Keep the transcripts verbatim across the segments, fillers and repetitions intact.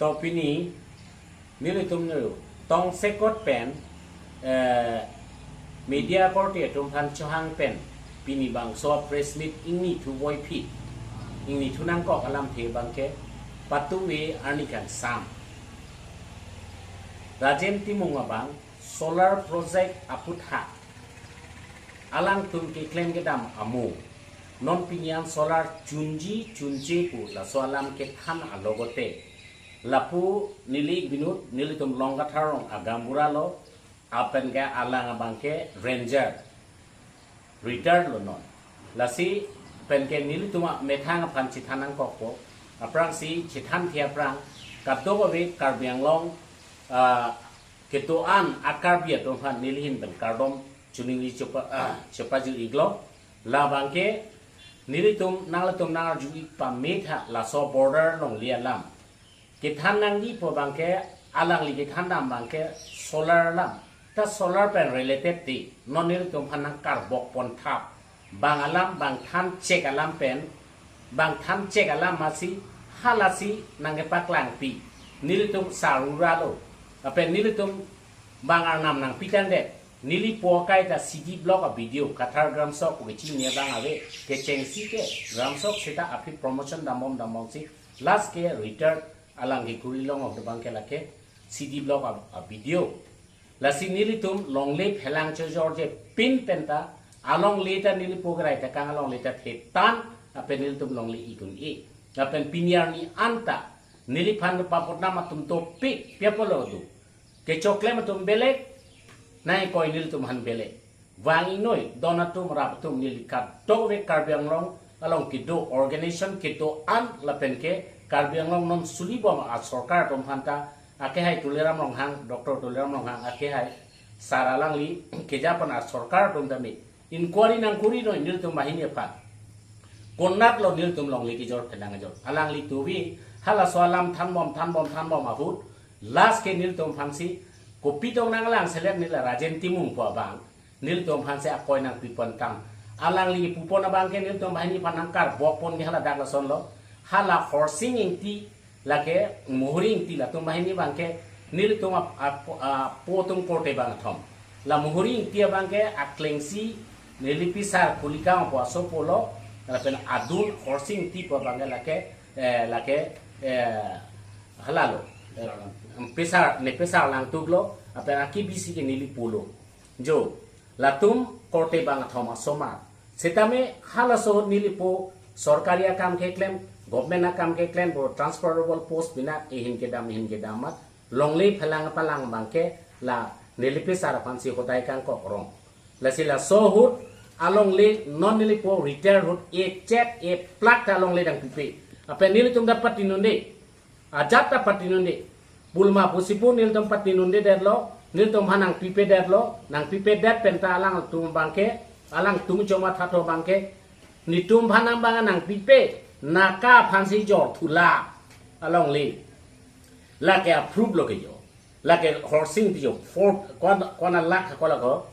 To pini nelitum nu tongsekot pen, eh, media korte atum aphan chohang pen pini bangso press meet ingni thu voiphit, ingni thu nangkok alamthe abangke patuve arni kangsam. Rajen Timung abang solar project aphuthak alangtum keklem kedam amo, non pini an solar chunji chunche pu laso alam kethan alogote, lapu neli binut, nelitum Longkathar rong agaonbura lo, lapen ke alang abangke ranger, retired lo non. Lasi pen ke nelitum amethang aphan chethan nangkokpo, aphrangsi chethan the aphrang kadokave Karbi Anglong, ah, kedo-an a-Karbi atum aphan neli ahin pen kardom choningri chepa, ah, chepajir-iklo. Labangke nelitum nanglitum nangarju-ik pame tha, laso border longle alam kethan nangji pu abangke, alangli kethan dam abangke solar alam. Ta solar pen related ti non nelitum aphan nangkarbok pon thap. Bang alam, bang thanchek alam pen, bang thanchek alam masi halasi nangkepaklangpi. Nelitum sarura lo. Lapen nelitum bang arnam nangpitangdet. Neli po akai ta C D Block a-B D O, Kathar Gramsok pu kechini abang ave, kechengsi ke Gramsok seta aphi promotion dambom dambomsi last ke retired alang ke Kurulong abang ke lake C D Block a, a-B D O. Lasi nelitum longle phelang chojorje pin penta alongle ta neli po kerai ta kang alongle ta thetan, lapen nelitum longle ik un-e. Lapen pini arni anta neliphan papotnam atum dopik, pi apotlo do. Kechoklem atum belek, nangkoi nelitum aphan belek. Vang ingnoi, don atum rap atum neli kadokave Karbi Anglong along kedo organization kedo-an lapen ke Karbi Anglong non sulibom asorkar atum aphanta, akehai Tuliram Ronghang, Doctor Tuliram Ronghang akehai, sar alangli kejapan asorkar atum tame inquiry nangkuri noi nelitum banghini aphan. Konatlo nelitum longle kejor phelang kejor. Alangli tuvi halaso alam thanbom thanbom thanbom ahut last ke nelitum aphansi kopi tong nanglang selek nila Rajen Timung pu abang nelitum aphansi akoi nangpipon tang. Alangli pupon abangke nelitum banghini aphan nangkarbok pon ke hala dak lasonlo. Hala Horsing Ingti lake Muhuri Ingti latum banghini abangke nelitum ap, ap, apo atum korte bangthom. La Muhuri Ingti abangke aklengsi neli pisar Kulikang apo asopo lo, lapen adun Horsing Ingti pu abangke lake, eh, lake, eh, halalo. Eh, pisar, ne pisar Langtuk lo, lapen aki bisi ke neli po lo. Jo, latum korte bangthom asomar. Setame halaso neli po sorkari akam keklem, government akam keklem, bo transferable post bina ehin kedam, ehin kedam mat, longle phelang palang abangke la neli pisar aphansi hodai kangkok rong. Lasi laso ahut alongle non neli po retire ahut echek eplak ta alongle nangpipe. Lapen nelitum ta patinunde. Ajat ta patinunde. Bulma pusi pu nelitum patinundedetlo, nelitum aphan nangpipedetlo, nangpipedet penta alangtum abangke, alangtum choma thato abangke, netum aphan nang abang nangpipe, naka aphansi jor thula alongle. Lake a-proof lo ke jo. Lake Horsing Ingti jo. Four, kona, kona lakh ko lako.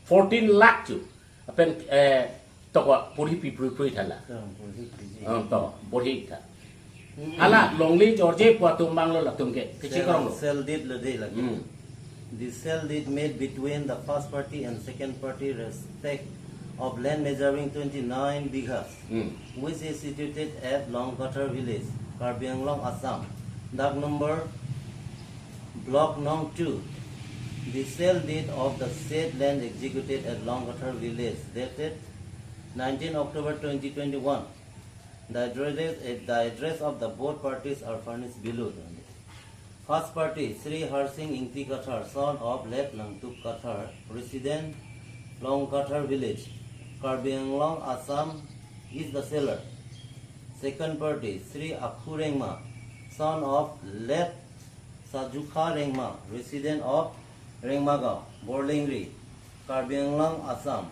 Fourteen lakh chu. Lapen, eh, toko porhi pi prui prui thala. Hmm, porhi pi ji. Hmm, to, porhi tha. Hmm. Hala longle jorje pu atum abang lo latum ke. Kechek rong lo. Sale deed lo de lake. Hmm. The sale deed made between the first party and second party respect of land measuring twenty-nine bighas, Hmm. which is situated at Longkathar village, Karbi Anglong, Assam, Dak number, Block Nong two. The sale deed of the said land executed at Longkathar village, dated nineteen October twenty twenty-one. The address, the address of the both parties are furnished below. First party, Shri Harsing Ingti Kathar, son of late Langtuk Kathar, resident Longkathar village, Karbi Anglong, Assam, is the seller. Second party, Shri Akhu Rengma, son of late Sajukha Rengma, resident of Rengmagaon, Borlengri, Karbi Anglong, Assam,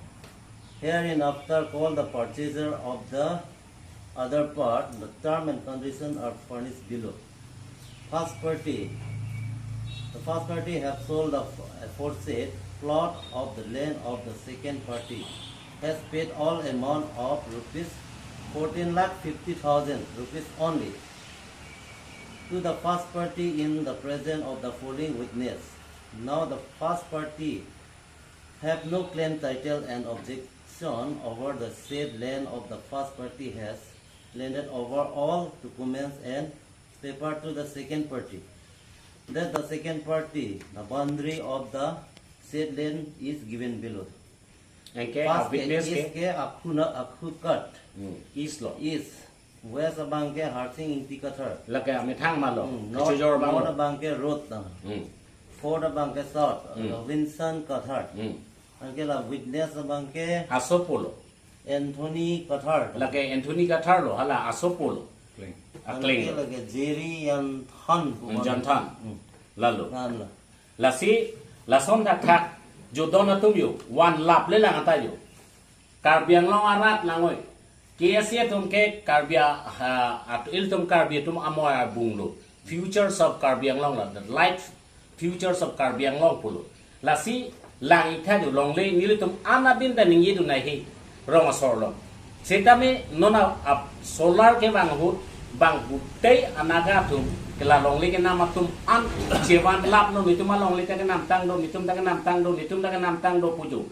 hereinafter called the purchaser of the other part. The term and condition are furnished below. First party, the first party have sold the aforesaid plot of the land of the second party, has paid all amount of rupees fourteen lakh fifty thousand rupees only. to the first party in the presence of the following witness. Now the first party have no claim, title and objection over the said land of the first party has landed over all documents and paper to the second party. That the second party, the boundary of the said land is given below. Anke first a witness case ke ke Akhu na Akhu Kat. Hmm. East lo. East. West abang ke Harsing Ingti Kathar. Lake amethang malo. Hmm, North, Kachojor abang North lo. Abang ke Road tang. Hmm. Fourth abang ke South, Hmm. Robinson Kathar. Hmm. Anke la witness abang ke Asopo lo. Anthony Kathar. Lake Anthony Kathar lo, hala Asopo lo. Kling. Akleng Anke lo. Lake Jerry Yan Than. Yan Than. Hmm. Lalo. Nan lo. Lasi, lason thakthak, judon atum yo, one lap le lang ata yo. Karbi Anglong arat langoi. K S A atum ke Karbi a-, ha, at ilitum Karbi atum amoi abung lo. Futures of Karbi Anglong la, the light futures of Karbi Anglong pulo. Lasi, lang-ik tha yo longle, nelitum an adin ta ningje dun nai he, rong asor along. Setame non a, a solar kevang ahut, bang gutei anaga atum, ke la longle kenam atum an chevan lap non, netum alongle ta kenamtang do, netum ta kenamtang do, netum ta kenamtang do pu yo.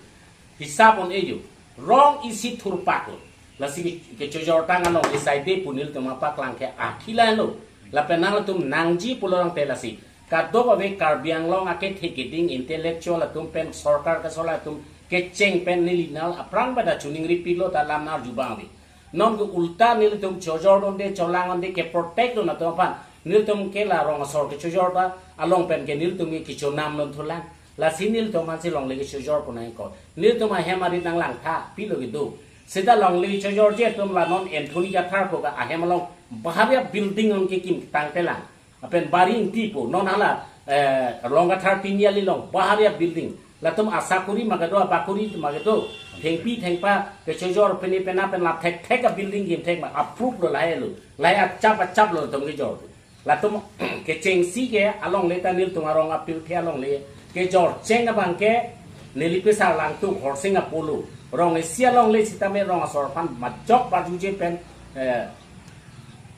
Hisap un-e yo. Rong isi thurpak lo. Lasi ke, kechojor tang along isi de pu nelitum apaklang ke akhila lo. Lapen nangtum nangji pulo rang te lasi. Kadokave Karbi Anglong akethe keding intellectual atum pen sorkar ke solar atum kecheng pen neli nal aphrang pada chuning ripik lo ta lam nar jubang ave. Non ke ulta nelitum chojor donde, cholang donde, ke protect dun atum aphan. Nelitum ke la rong asor kechojor ta along pen ke nelitum ke kechonam lon thulang. Lasi nelitum aphan si longle kechojor pu nangkok. Nelitum ahem arit nanglang tha, pilo kedo. Seta longle kechojor je atum la non Anthony Kathar pu ke ahem along baharia building on kekim tangtelang. Lapen Bari Ingti pu, non hala, eh, Long Kathar Tiniali along, baharia building. Latum asakuri ma kedo, abakuri ma kedo. Thengpi thengpa, kechojor pene pena pen la thekthek a building kim thek ma, approve lo lahai lo. Lahai achap achap lo latum kejor. Latum kechengsi ke alongle ta nelitum arong apirthe alongle. Kejor cheng abang ke, neli pesar langtuk Horsing Apollo. Rong isi alongle sitame rong asor aphan majok parjuje pen, eh,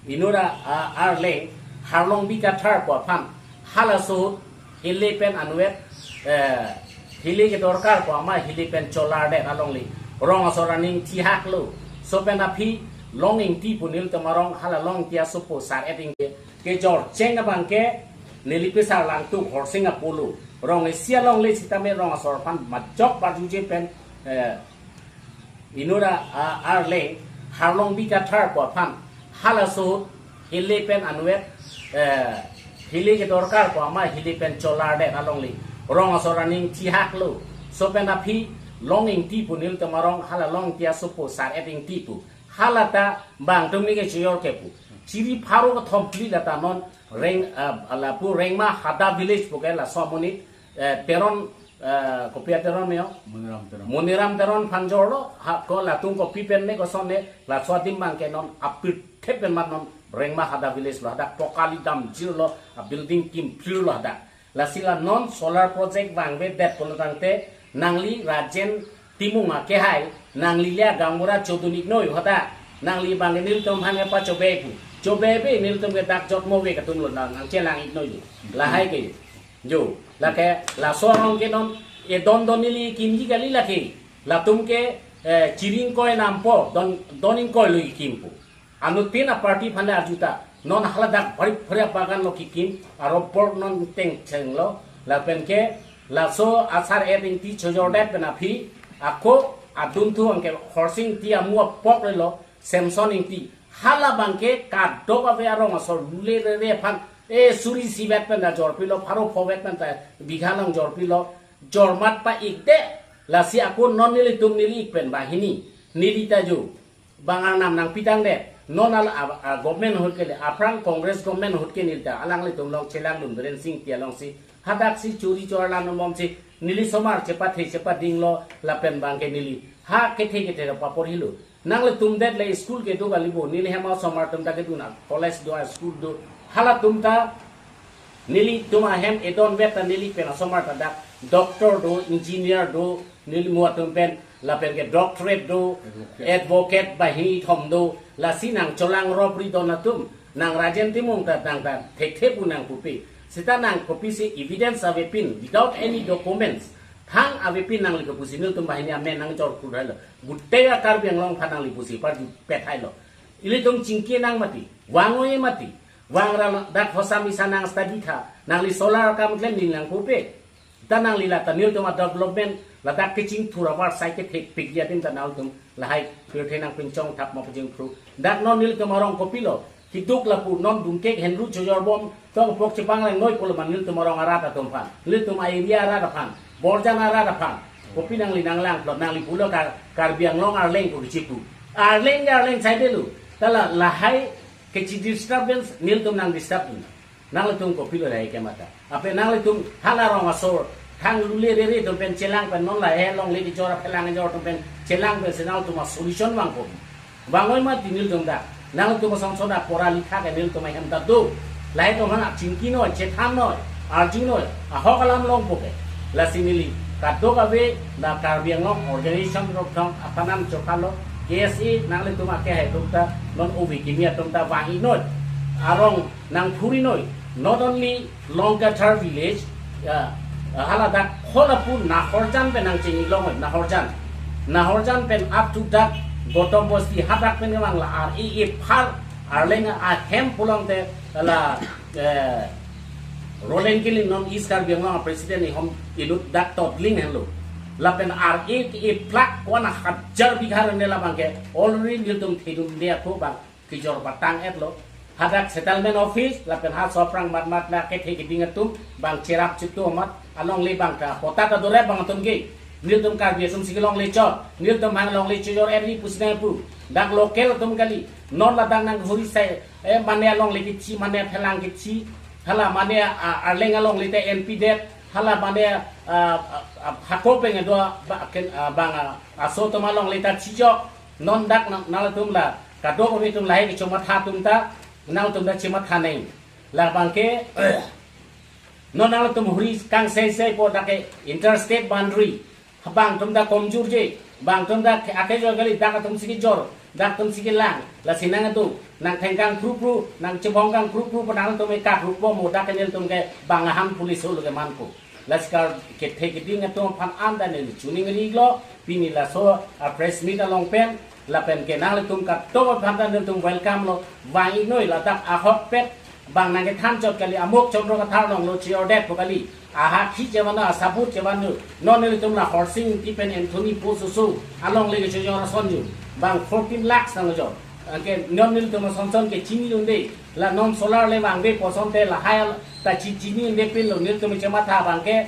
inut a, a, arleng Harlongbi Kathar pu aphan halaso ahut hile pen anvet, eh, hile kedorkar pu ama hile pen cholar det alongle rong asor aning thihak lo. So pen aphi Long Ingti pu nelitum arong hala Long Ingti asopo sar et Ingti kejor cheng abang ke neli pesar langtuk Horsing Apollo. Rong isi alongle sitame rong asor aphan majok parjuje pen, eh, inut a, a, arleng Harlongbi Kathar pu aphan halaso ahut hile pen anvet, eh, hile kedorkar pu ama hile pen cholar det alongle rong asor aning thihak lo. So pen aphi Long Ingti pu nelitum arong hala Long Ingti asopo sar et Ingti pu. Hala ta bang atum ni kechojor ke pu. Chiri pharo kethom phli la ta non Reng, ah, lapu Rengma Hada village pu ke laso amonit, eh, Teron, eh, kopi a Teron me yo? Moniram Teron. Moniram Teron aphan jorlo, ha, ko latum kopi pen ne koson ne, laso adim abang ke non apirthe pen mat non Rengma Hada village lo, hadak pokali damjir lo, a building kimphir lo hadak. Lasi la non solar project vangve det pulo tangte, nangli Rajen Timung akehai, nangli le gaonbura chodun-ik noi hadak, nangli abang nelitum aphan kepachobe pu. Chobe be nelitum ke dak jotmo ve katum lo nang, nangchelang-ik noi. Lahai ke. Jo, lake, laso arong ke non, edon don neli kimji kali lake. Latum ke, eh, chiri ingkoi nampo, don, don ingkoi lo ikim pu. Anuttin a party aphan le arju ta. Non haladak bari bari bagan lo kikim, aro por non tengcheng lo. Lapen ke, laso asar et Ingti chojor det pen aphi, ako adunthu anke Horsing Ingti amu apok le lo, Samson Ingti. Hala abang ke kadokave arong asor lule rere aphan, e suri isi vet pen ta jorpilo, pharo pho vet pen ta bigha along jorpilo, jormat pa-ik det, lasi ako non nelitum neli-ik pen banghini, neli ta jo, bang arnam nangpi tang det, non hala a, a government ahut ke le, aphrang Congress government ahut ke neli ta, alanglitum along chelang dun Biren Sing Ingti alongsi, hadak si chori chor lan umom si, neli somar chepathe chepading lo, lapen abang ke neli, ha kethe kethe ra papor hilo. Nanglitum det le school kedo kali bo, neli hem asomar atum ta kedun a, college do a, school do. Halatum ta, nelitum ahem edon vet ta neli pen asomar ta dak doctor do, engineer do, neli mo atum pen, lapen ke doctorate do, advocate, advocate banghini thom do, lasi nangcholang ropri don atum. Nang Rajen Timung ta nang ta thekthe pu nang pupe. Seta nang kopisi evidence avepin without any documents. Thang avepin nangli kopusi nelitum banghini amen nangjor kudhailo. Gutei a-Karbi Anglong aphan nangli pusi parju pethailo. Ilitum chingki nang mati. Vang-oi mati. Vang ra dak hosam isa nang study tha. Nangli solar akam klem neli nang pupe. Ta nangli la ta nelitum a-development ladak kechingthur avarsai kethekpik adim ta nangtum lahai pirthe nang pinchong thap ma pajingthur. Dak non nelitum arong kopilo. Kiduk lapu non dungkek henru chojorbom tong pok chepanglang noi pulo ma nelitum arong arat atum aphan. Nelitum a-area arat aphan. Borjan arat aphan. Kopi nangli nanglang plot nangli pulo Kar-, Karbi Anglong Arleng ko kechipu. Arleng ke Arleng saidelo. Ta la lahai kechi disturbance nelitum nang disturb dun. Nanglitum kopilo lahai ke mata. Ape nanglitum hala rong asor thang lule rere atum pen chelang pen non lahai longle kejor aphelang kejor atum pen chelang pensi nangtum a-solution vangpo. Vang-oi mati nelitum dak. Nangtum asong soda pora likha ke nelitum ahem ta do. Lahai atum aphan chingki noi, chethan noi, arju noi, ahok alam longpo ke. Lasi neli kadokave la Karbi Anglong organization rok thong aphanam chokalo, K S A nanglitum akehai atum ta non ove kimi atum ta vang-i noi. Arong nang phuri noi, not only Longkathar village, ya, haladak kholapu Nahorjan pen nang chini long noi, Nahorjan. Nahorjan pen up to dak Gotom Bosti hadak pen kemang la R A A phar Arleng ahem pulang te la, eh, Roland Killing non East Karbi Anglong president ni hom inut dak totling henlo. Lapen R A A plak kona hajar bigha rene labang ke already nelitum thedun de ako bang kejor patang etlo. Hadak settlement office, lapen ha soprang matmat na kethe keding atum, bang cherap chitu amat, alongle bang ta, pota ta dore bang atum ke. Nelitum Karbi atumsi kelongle chot, nelitum hang longle chojor eri pusi nangpu. Dak local atum kali, non ladak nang huri sai, eh, mane alongle kechi, mane aphelang kechi, hala mane, ah, Arleng alongle te N P det, hala mane, ah, ah, ah, hako peng do, ba, ken, ah, bang, ah, aso atum alongle ta chijok, non dak nang, nangtum la, kadokave atum lahai kechomatha atum ta, nangtum ta chematha neng. Labang ke, non nangtum huri kangseisei po dak ke interstate boundary. Bang atum ta komjur je, bang atum ta ake jor kali dak atumsi kejor, dak atumsi kelang, lasi nang atum, nang thengkang krupru, nang chebongkang krupru, penang atum ekak rupo mo dak ke nelitum ke bang aham police holo ke manpo. Lasi kar kethe keding atum aphan anda neli choningri lo, pini laso a-press meet along pen, lapen ke nanglitum kadokave aphan ta nelitum welcome lo, vang-i noi ladak ahokpet, bang nang kethan chot kali, amuk chondro kathar long lo chior det po kali, ahakhi chevan asabut chevan nu, non nelitum la Horsing Ingti pen Anthony po susu, alongle kechojor ason ju, bang fourteen lakhs nang jo, anke non nelitum ason son ke chini unde, la non solar le vangve puson te lahai ta chi chini unde pinlo, nelitum chematha bang ke,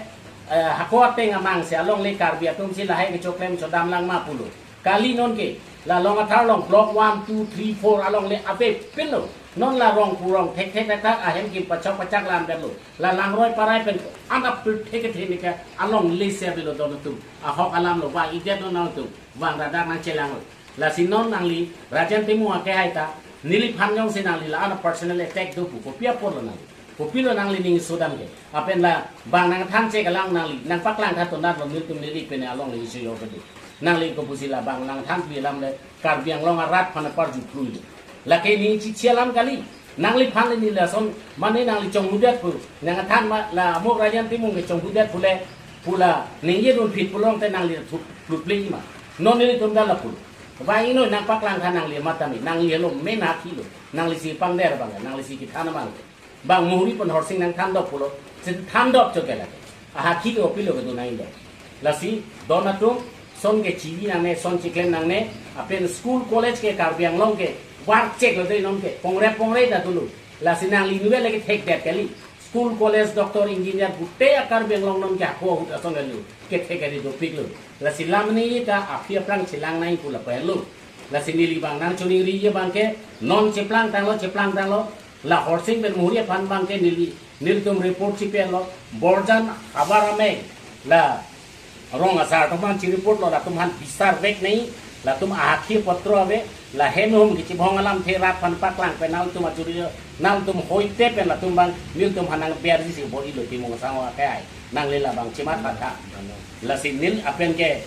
eh, hako ateng amang si alongle Karbi atumsi lahai kechoklem chodam lang ma pulo. Kali non ke, la Longkathar along block one, two, three, four alongle ave pinlo. Non la rong kurong thek thek thek thek ahem kim pachok pachak lam detlo. La langroi parai pen anap pil thek thek thek alongle si avelo don atum. Ahok alam lo vang-i det non nangtum. Vang ra dak nang chelanglo. Lasi non nangli Rajen Timung akehai ta, neliphan jongsi nangli la-an a-personal attack do pu, kopi apotlo nangli? Kopilo nangli ning sodam ke? Apen la bang nang than che kalang nangli, nang paklang tha tonat lo nelitum neli pen alongle isi yo kedo. Nangli kopusi la bang nang than pi alam le Karbi Anglong arat aphan aparju plui lo. Lake ning chichi alam kali. Nangliphan le neli lason mane nangli chonghudet pu. Nang than ma la amuk Rajen Timung ke chonghudet pu le, pu la ningje dun phit pulote nangli thu plut plei ma. Non nelitum dala pulo. Vang-i noi nang paklang tha nangli matami, nangli helo main hakhi lo, nangli si pangder bang, nangli si kethan bang. Bang muhuri pen Horsing nang thandok pulo, si thandok chot ke lake. Ahakhi ke opilo kedo nang indo. Lasi don atum, son ke chivi nangne, son chiklem nangne, apen school college ke Karbi Anglong ke, warchek lo dei non ke, pongre pongre ta dulu. Lasi nangli nuwe lake thek det kali. School, college, doctor, engineer, gutei a-Karbi Anglong non ke ako ahut ason lalu. Kethe kari dopik lo. Lasi lam ni ta aphi aphrang chelang nang pu lapu lo. Lasi neli bang nang choningri ye bang ke non cheplang tanglo, cheplang tanglo. La Horsing pen muhuri aphan bang ke neli, nelitum report chipen lo. Borjan havar amei la rong asar atum aphan chi report lo, latum aphan bisar vek nai, latum ahakhi apotro ave, la hem hum kichi bhong alam the rat aphan paklang pen nangtum ajuri, nangtum hoite pen latum bang, nelitum aphan nang berji si bor-ilo Timung Sangho akehai, nangli la bang chimat patha. Lasi neli apen ke,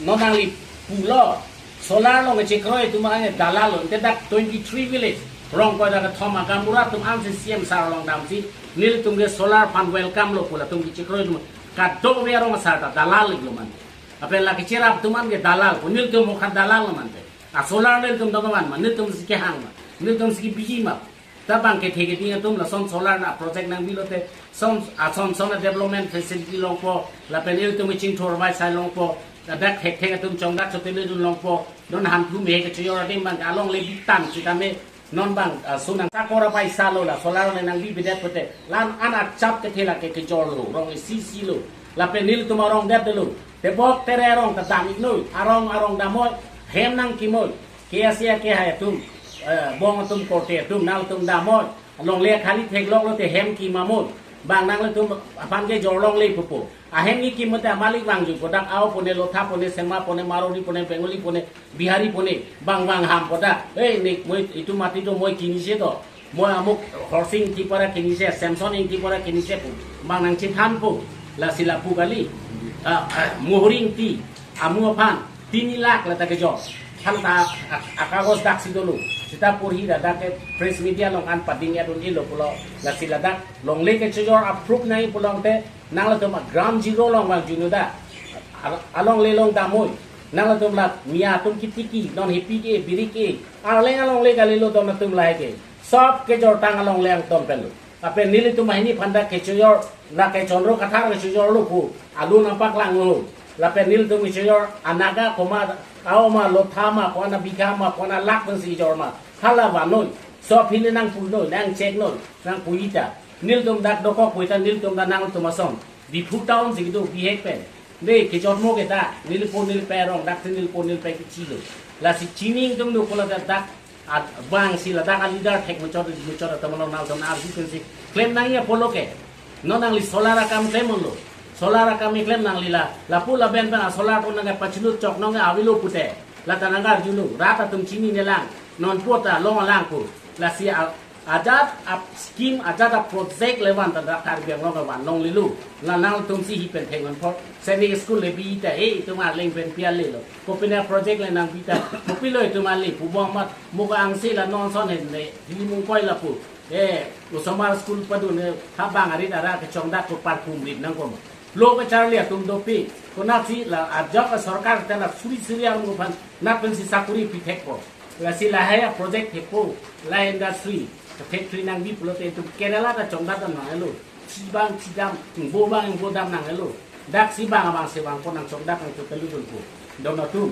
non nangli pulo, solar along chekroi atum ang dalal lo, ante dak twenty-three village, Rong koida kethom a gaonbura atum ansi C M sir along damsi, nelitum ke solar aphan welcome lo pu latum kechekroi atum, kadokave arong asar ta dalal iklo mante. Lapen la kecherap atum an ke dalal pu, nelitum mokha dalal lo mante. A solar nelitum dong van ma, nelitum si kehang ma, nelitum si biji ma. Ta bang kethe keding atum lason solar na project nangbi lote, son ason son a development facility longpo, lapen ilitum chingthur vai sai longpo, ladak thekthek atum chongdak chotele dun longpo, non hanthu me kechojor adim bang alongle bitan sitame, non bang, ah, sunang sakora paisa lo la solar le nangbibedet pute, la-an achap kethe lake kejor lo, rong isi isi lo, lapen nelitum arong det lo, tebok tere arong ta dam iknoi, arong arong damoi, hem nangkimoi, K S A kehai atum, eh, bong atum korte atum, nangtum damoi, longle khali theklok lote hem kimamoi, bang nanglitum aphan kejor longle pupo. Ahem ni kimote amalik vangju kodak ao pone, lotha pone, sema pone, marwari pone, Bengali pone, Bihari pone, bang bang ham kodak. Eh, ni moi itu mati to moi kinise to. Moi amuk Horsing Ingti para kinise, Samson Ingti para kinise pu. Bang nangchethanpo, lasi lapu kali. Ah, ah, Muhuri Ingti, amu aphan, tini lakh lata kejor. Than ta ak-, akagos daksi dolo. Sita porhi ladak ke press media along an pading yadun ilo pulo. Lasi ladak longle kechojor approve nai pulote, nanglatum a ground zero along vangjuno da. Al-, alongle along damoi. Nanglatum la mia atum kitiki, non hepi ke, biri ke. Arleng alongle kalilo dom atum lahai ke. Sob kejor tang alongle angton pen lo. Lapen nelitum ahini aphan ta kechojor, la ke Chandra Kathar kechojor lo pu, alu nampak lang lo. Lapen nelitum kechojor, anaga koma, ao ma, lotha ma, kona bikha ma, kona lakh pensi kejor ma. Hala vanoi, sob hini nangpunoi, nangcheknoi, nangpu-i ta. Nelitum dak dokok pu-i ta, nelitum ta nangtum ason. Diphu town si kedo bihek pen. De, kejormo ke ta, nelipo nelipe arong, dak si nelipo nelipe kechilo. Lasi chini ingtung do kola dak, dak, at bang si ladak a leader thek muchot, muchot atum along nangtum arju pensi klem nangji apotlo ke. Non nangli solar akam klem unlo. Solar akam keklem nangli la, lapu laben pen a solar ko nangke pachunut chok nangke avelo pute. Lata nangkarjulo, rat atum chinine lang, non po ta long alang pu. Lasi a, ajat a scheme, ajat a project le van ta dak Karbi Anglong kevan longlelo. La nangtum si hi pen thek non por. Seni school le bi ta, eh, itum arleng pen pi ale lo. Kopine project le nangbi ta, kopilo itum ale, pu bom mat, mo ka angse la non son hen le, hi mungkoi lapu. Eh, osomar school padun, eh, habang arit ara kechongdak ko parkum rit nangkoma. Lo kacharli atum dopik, konatsi la ajok a sorkar ta la suri suri arong aphan, nat pensi sakuri pithekpo. Lasi lahai a project thekpo, la industry, factory nangbi pulote itum Kerala ta chongdak dam nanglo. Chibang chidam, ingbo bang ingbo dam nanglo. Dak si bang abang si bang ko nangchongdak nangchotelu dunpo. Dom atum.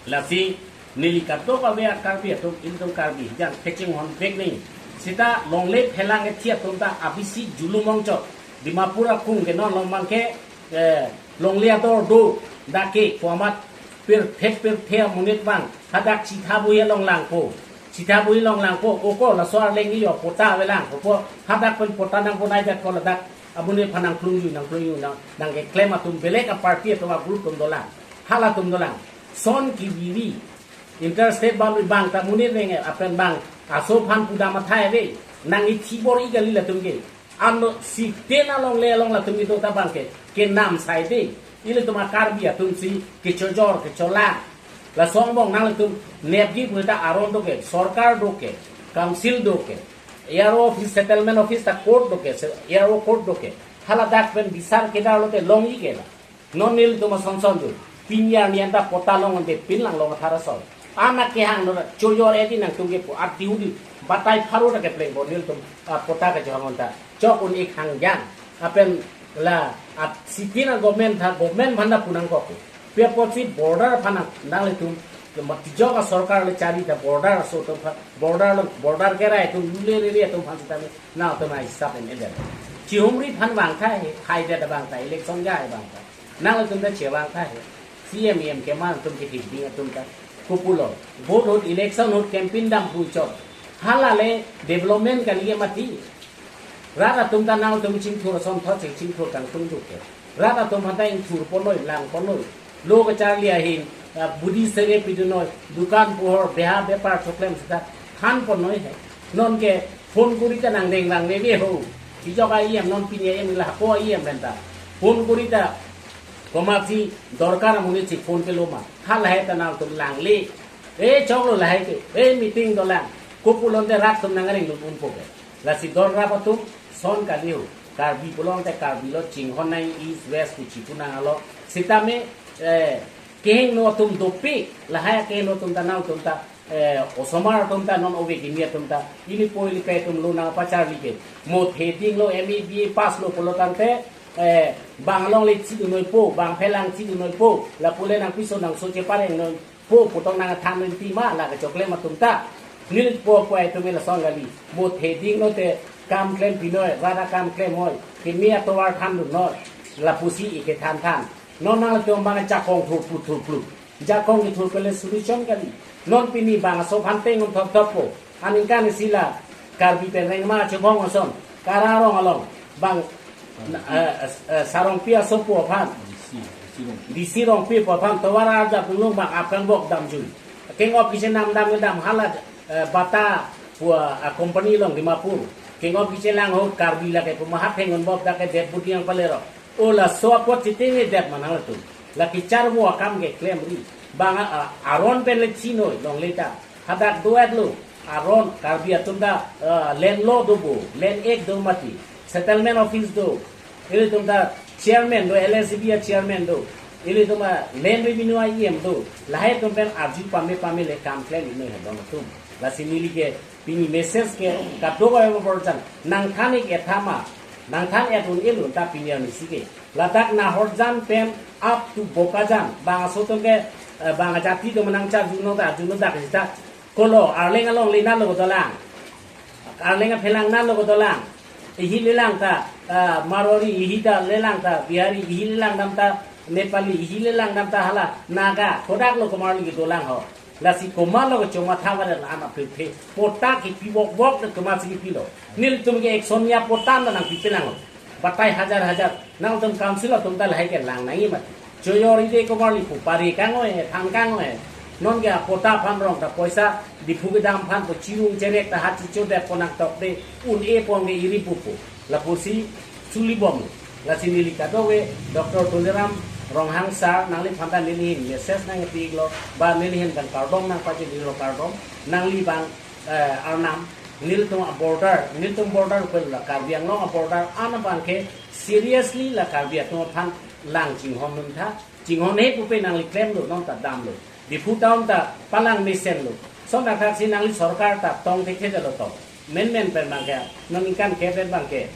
Lasi neli kadokave a Karbi atum, ilitum Karbi, jang kechinghon vek nangji. Sita longle phelang kethi atum ta abisi julum ongchot. Dimapur akung ke non long bang ke, eh, longle ador do, dak ke komat pirthe pirthe amonit bang, hadak chitha bui along langpo. Chitha bui along langpo, oko laso arleng iyo pota avelang, opo hadak pen pota nangpo nai dak ko ladak amonit aphan nangplung yu, nangplung yu, nang, nangkeklem atum belek a party atum a group atum dolang. Halatum dolang. Son kiviri. Interstate boundary bang ta monit renge apen bang aso aphan pudam athai ave. Nang ithi bor-i kali latum ke. Ano siten alongle along latum kedo ta bang ke, kenam sai de. Ilitum a Karbi atum si kechojor, kecholang. Laso angbong nanglitum nepji pu ta aron do ke, sorkar do ke, council do ke, A R O office, settlement office ta court do ke, se-, A R O court do ke. Haladak pen bisar kedar lote longji ke la. Non nelitum ason son do. Pini arni anta pota long ante pin lang long athar asor. Anak kehang nora chojor edi nangtum kepu arti hudi. Batai pharo ta kepleng bo nelitum, ah, pota kejor anta. Chok un-ik hangjang. Apen la, ah, siti na government tha, government aphan ta pu nangkok. Pi apotsi border aphan nanglitum, matijok a sorkar le chari ta border aso atum aphan, border lo, border kerai atum lule rere atum aphan sitame nangtum ai hisap en eder. Chihumri aphan vangtha he, hai det vangtha, election ga hai vangtha. Nanglitum ta chevangtha he. C M E M keman atum ke thik ding atum ta. Kopulo. Vote ahut, election ahut campaign dam puchot. Hala le development kali ke mati. Rat atum ta nangtum chingthur ason thot ching chingthur kangtung duk ke. Rat atum aphan ta ingthur ponnoi, lang ponnoi. Lo kacharli ahin, ah, budi sere pidunoi, dukan pohor, beha bepar choklem sita than ponnoi he. Non ke phone kori ta nangdeng lang neve ho. Chijok a E M non pini E M la ko E M pen ta. Phone kori ta komatsi dorkar amonit si phone pelo ma. Halahai ta nangtum langle. Eh, choklo lahai ke. Eh, meeting dolang. Kopulote rat atum nang ring lut unpo ke. Lasi don rap atum son kaliho. Karbi pulote Karbi lo, chinghon nang East West kuchi pu nang alo. Sitame, eh, kehingno atum dopik, lahai kehingno atum ta nangtum ta, eh, osomar atum ta non ove kimi atum ta. Ili po ili pe atum lo nangpacharli ke. Mo theding lo, M A B A pass lo pulo tangte, eh, bang alongle chidun noipo, bang phelang chidun noipo, lapu le nangpiso nangso chepareng noi po pu tong nangthan noi tima la kechoklem atum ta. Nelipo po atum lason kali. Mo theding lote kam klem pinoi, rara kam klem hoi. Kimi atovar thandun noi. Lapusi ike thanthan. Non nangtum bang jakong thurplu thurplu. Jakong kethur pele solution kali. Non pini bangso aphan tengun thop thop po. Aningkan isi la Karbi pen rengma chobong ason. Kara rong along. Bang, eh, eh, eh, Sarongpi asopo aphan. D C, D C Rongpi. D C Rongpi po aphan tovar arja punlong bang aphan bok damjui. Keng-op kisi nam dam dam hala, eh, bata pu, ah, company along Dimapur. Keng-op kisi lang ho Karbi lake pu mahat hengon bok dak ke det budi yang palero. O laso apot sitting ni det manang latum. Lake charvo akam ke klemri. Bang, ah, aron pen le chinoi longle ta. Hadak duet lo. Aron Karbi atum ta, ah, land law do bo, land act do mati. Settlement office do. Ilitum ta chairman do, L S B a chairman do. Ilitum ta land revenue a E M do. Lahai atum pen arju pame pame le kam klem inoi ha don atum. Lasi neli ke pini message ke kadokave aborjan nangthan ik ethama, nangthan et un-e lo ta pini arnisi ke. Ladak Nahorjan pen up to Bokajan, bang aso atum ke, eh, bang ajati atum nangcharjuno ta, arjuno dak sita. Kolo, Arleng alongle nalo kedolang. Arleng aphelang nalo kedolang. Ihi lelang ta, eh, Marwari, ihi ta lelang ta Bihari, ihi lelang dam ta Nepali, ihi lelang dam ta hala Naga, kodak lo komarli kedolang ho. Lasi komarlo kechoma thavar la an apirthe. Pota kipi bok bok de koma si kipilo. Nelitum ke action ya pota na nangpipelang. Batai hajar hajar. Nangtum council atum ta lahai ke lang nangji mati. Choyori de komarli pu pari kangoi, thang kangoi. Non ke pota aphan rong ta poisa Diphu kedam aphan po chirung cherek ta hat chicho det po nangtok de. Un-e pon ke iri pupo. Lapusi chuli bom. Lasi neli kadokave Doctor Tuliram Ronghang sir nangliphan ta neli hin message nangpi iklo, ba neli hin bang kardom nangpachini lo kardom, nangli bang, eh, arnam, nelitum a border, nelitum border pen la Karbi Anglong a border an abang ke seriously la Karbi atum aphan lang chinghon nun tha, chinghon he pupe nangli klem lo, non ta dam lo. Diphu town ta palang mesen lo. Son athak si nangli sorkar ta tong thekthe lo tong. Menmen pen bang ke, non ingkan ke pen bang ke.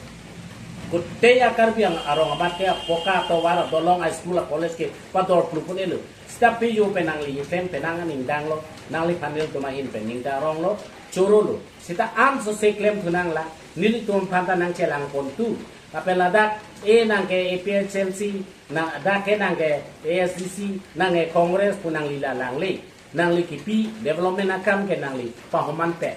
Kute a Karbi Ang-, arong amat ke poka tovar dolong a school a college ke pador plu pun elo. Sita pe yo pen nangli pen pen nang aning dang lo, nangliphan nelitum ahin pen ning ta rong lo, choro lo. Sita an so se klem thu nang la, nelitum aphan ta nangchelang pon tu. Lapen ladak, e nang ke A P H L C, nang dak ke nang ke A S D C, nang ke Congress pu nangli la langle. Nangli kipi development akam ke nangli pahoman pe.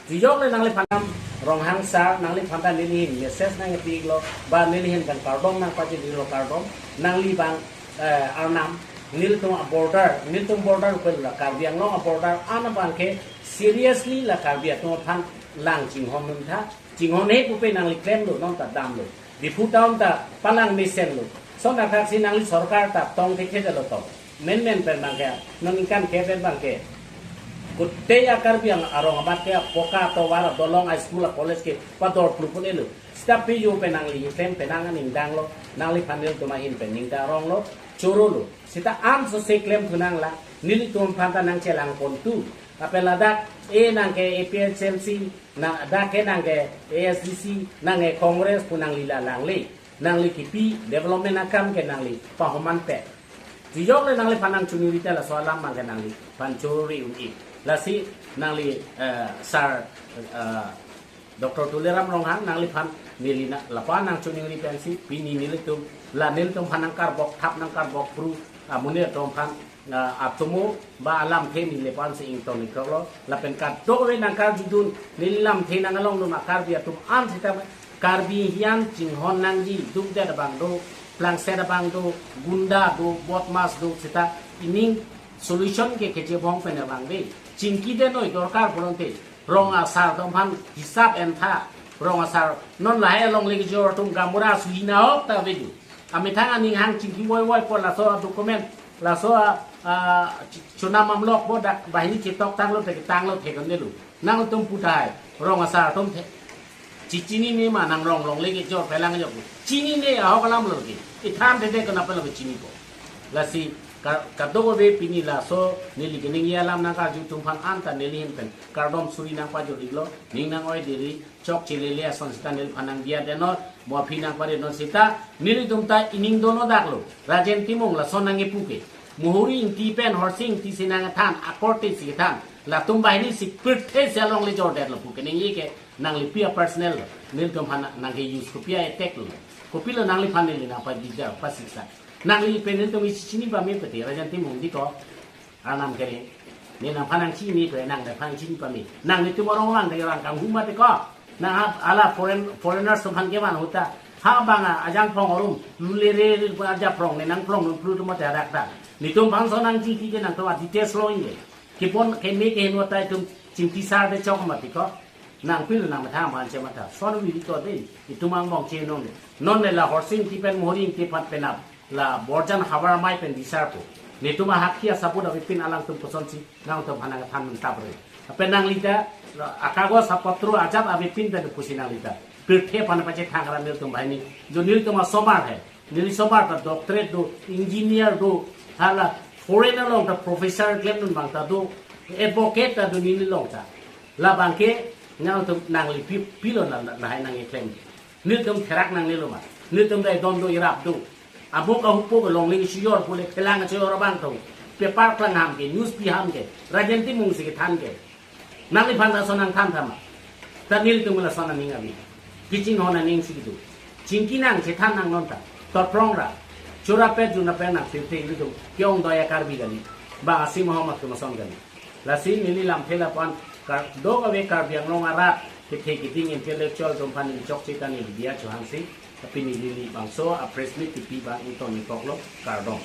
Tijok le nangliphan Ronghang sir, nangliphan ta neli hin message nangpi iklo, ba neli hin bang kardom nangpachini lo kardom, nangli bang, eh, arnam, nelitum a border, nelitum border pen la Karbi Anglong a border an abang ke seriously la Karbi atum aphan lang chinghon nun tha, chinghon he pupe nangli klem lo, non ta dam lo. Diphu town ta palang mesen lo. Son athak si nangli sorkar ta tong thekthe lo tong. Menmen pen bang ke, non ingkan ke pen bang ke. Kute a Karbi Ang-, arong amat ke poka tovar dolong a school a college ke pador plu pun elo. Sita pe yo pen nangli pen pen nang aning dang lo, nangliphan nelitum ahin pen ning ta rong lo, choro lo. Sita an so se klem thu nang la, nelitum aphan ta nangchelang pon tu. Lapen ladak, e nang ke A P H L C, nang dak ke nang ke A S D C, nang ke Congress pu nangli la langle. Nangli kipi development akam ke nangli pahoman pe. Tijok le nangliphan nangchuniri te laso alam bang ke nangliphan chori un-e. Lasi nangli, eh, sir, eh, Doctor Tuliram Ronghang nangliphan neli na lapu nangchuniri pensi pini nelitum la nelitum aphan nangkarbok thap nangkarbok pru amonit atum aphan, ah, atomo ba alamthe neli lapu si ingtong ingtong lo, lapen kadokave nangkarjudun neli lamthe nang along dun a Karbi atum an sita Karbi hian chinghon nangji dukdet abang do, plangset abang do, gunda do, bodmas do, sita ining solution ke kechebong pen abang de. Chingki de noi dorkar pulote. Rong asar atum aphan hisap entha. Rong asar non lahai alongle kejor atum gaonbura suhina hok ta vedu. Amethang aning hang chingki voi voi pon laso document Laso a, a, ch-, chonam amlok bo dak banghini chetok tanglo te tanglo thekon delo. Nangtum pu tahai, rong asar atum the. Chechinine ma nang rong longle kejor pelang jok. Chinine ahok alam lo ke. Ithan dede kena pelo ke chinipo. Lasi ka-, kadokave pini laso neli keningje alam nangkarju atum aphan anta neli ahin pen kardom suri nangpajor-iklo, ning nang-oi diri, chokche lele ason seta neliphan nangdiya denor, mo aphi nangpare non seta, nelitum ta ining dono daklo. Rajen Timung lason nangkepu ke. Muhuri Ingti pen Horsing Ingti si nangthan, akorte si than. Latum banghini si pirthe si alongle jordetlo pu keningje ke nangli pi a personal lo. Nelitum aphan nangke use kopi a attack lo. Kopilo nangliphan neli nangpabidar, pasiksa. Nangli pen nelitum isi chini pame pete, Rajen Timung dei ko. Arnam kere. Ne nangphan nangchini pe, nang nangphan nangchini pame. Nanglitum arong lang de rang kanghuma te ko. Nang ha ala foreign, foreigners atum aphan kevan ahut ta. Ha bang a, ajang phong arum, lule re re pa aja phong ne nang phong nung plu tu mo te adak ta. Nelitum bangso nangchingki ke nangtum a details lo inge. Kipon keme keheno ta itum chingki sar de chok mati ko. Nangpilo nangmatha aphan chematha. Son wi to dei. Itum angbong che non. Non ne la Horsing Ingti pen Muhuri Ingti aphan penap. La Borjan havar amei pen disar pu. Nelitum ahakhi asabut avepin alangtum kosonsi nangtum aphan nangthan tapre. Apen nanglita, la akagos apotro ajat avepin pen pusi nanglita. Pirthe aphan pachethang ra nelitum banghini. Jo nelitum asomar he. Neli somar ta doctorate do, engineer do, hala foreign along ta professor klemdun abang ta do, advocate ta do neli along ta. Labang ke nangtum nangli pi, pilo na, na, lahai nangkeklem. Nelitum therak nangnelo ma. Nelitum dai don do irap do. Abo ka hupo ke longle sijor pule phelang sijor abang tong. Paper klang ham ke, news pi ham ke, Rajen Timung si kethan ke. Nangliphan lason nangthan tha ma. Ta nelitum lason aning abi. Kichinghon aning si kedo. Chingki nang chethan nang non ta. Torprong ra. Chura pet juna pen nang pirthe ilitum. Ke-ong do-an a Karbi kali. Bang asi mohamat ke mason kali. Lasi neli lamthe lapu-an kar-, dokave Karbi Anglong arat kethe keding intellectual atum aphan neli chokche ta neli diya chohangsi, tapi neli bangso a press meet kepi abang ington ingkoklo, kardom.